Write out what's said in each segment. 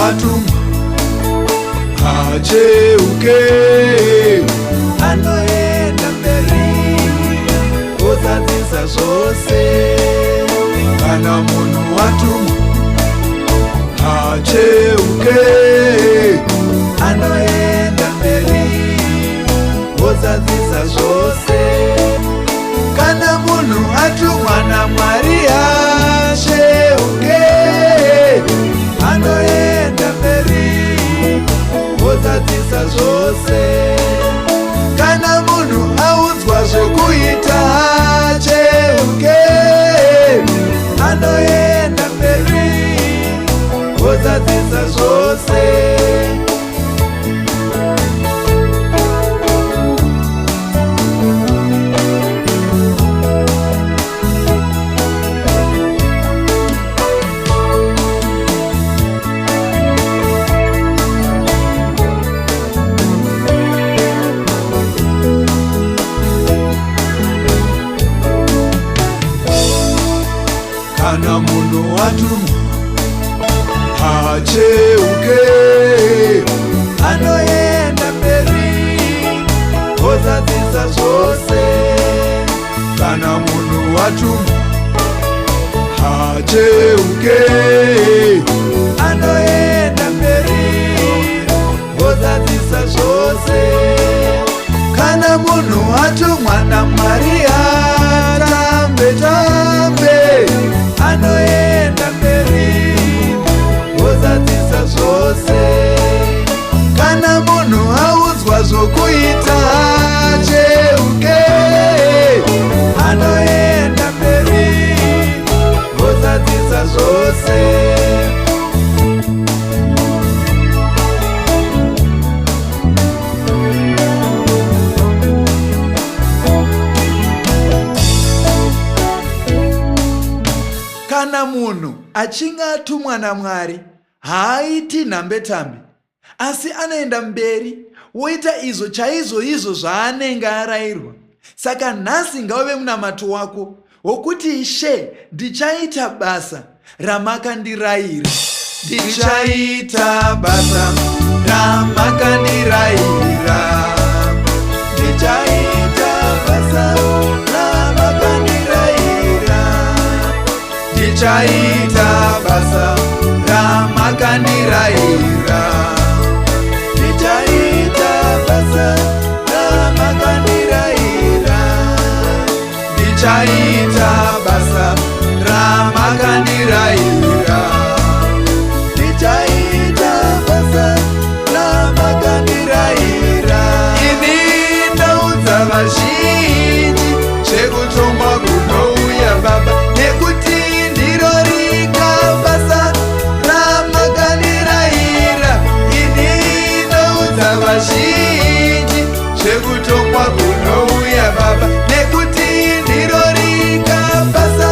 atumwa acheuke, Anoenda mberi ozadzisa zvose. Kana munhu atumwa acheuke, Anoenda mberi ozadzisa zvose. Kana munhu atumwa naMwari acheuke, Anoenda mberi ozadzisa zvose. Kana munhu audzwa zvekuita acheuke, Anoenda mberi ozadzisa zvose. Kana munhu atumwa acheuke, Anoenda mberi ozadzisa zvose. Kana munhu atumwa acheuke, Anoenda mberi ozadzisa zvose. Kana munhu atumwa naMwari atambe tambe, Anoenda mberi ozadzisa zvose. Kana munhu audzwa zvokuita acheuke, Anoenda mberi ozadzisa zvose. Kana munhu achinge atumwa naMwari haaiti nhambetambe, asi anoenda mberi woita izvo chaizvo izvo zvaanenge arayirwa. Saka nhasi ngauve munamato wako wokuti, "Ishe, ndichaita basa ramakandirayira. Ndichaita basa ramakandirayira. Ndichaita basa ramakandirayira. Ndichaita basa ramakandirayira. Ndichaita basa ramakandirayira. Ndichaita basa ramakandirayira. Ndichaita basa ramakandirayira. Ini ndaudza vazhinji zvekutongwa kunouya, Baba, nekuti ndiro rega basa ramakandirayira. Ini ndaudza vazhinji zvekutongwa kunouya, Baba, nekuti ndiro rega basa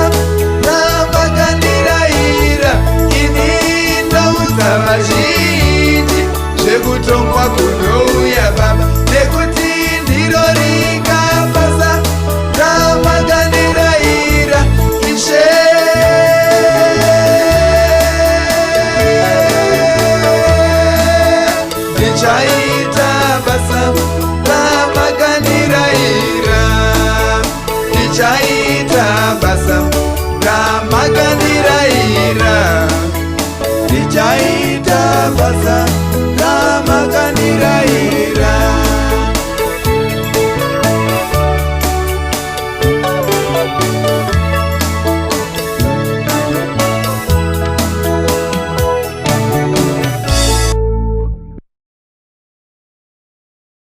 ramakandirayira. Ini ndaudza vazhinji zvekutongwa kunouya, Baba, nekuti ndiro rega basa ramakandirayira, Ishe. Ndichaita basa ramakandirayira. Ndichaita basa ramakandirayira. Ndichaita basa ramakandirayira.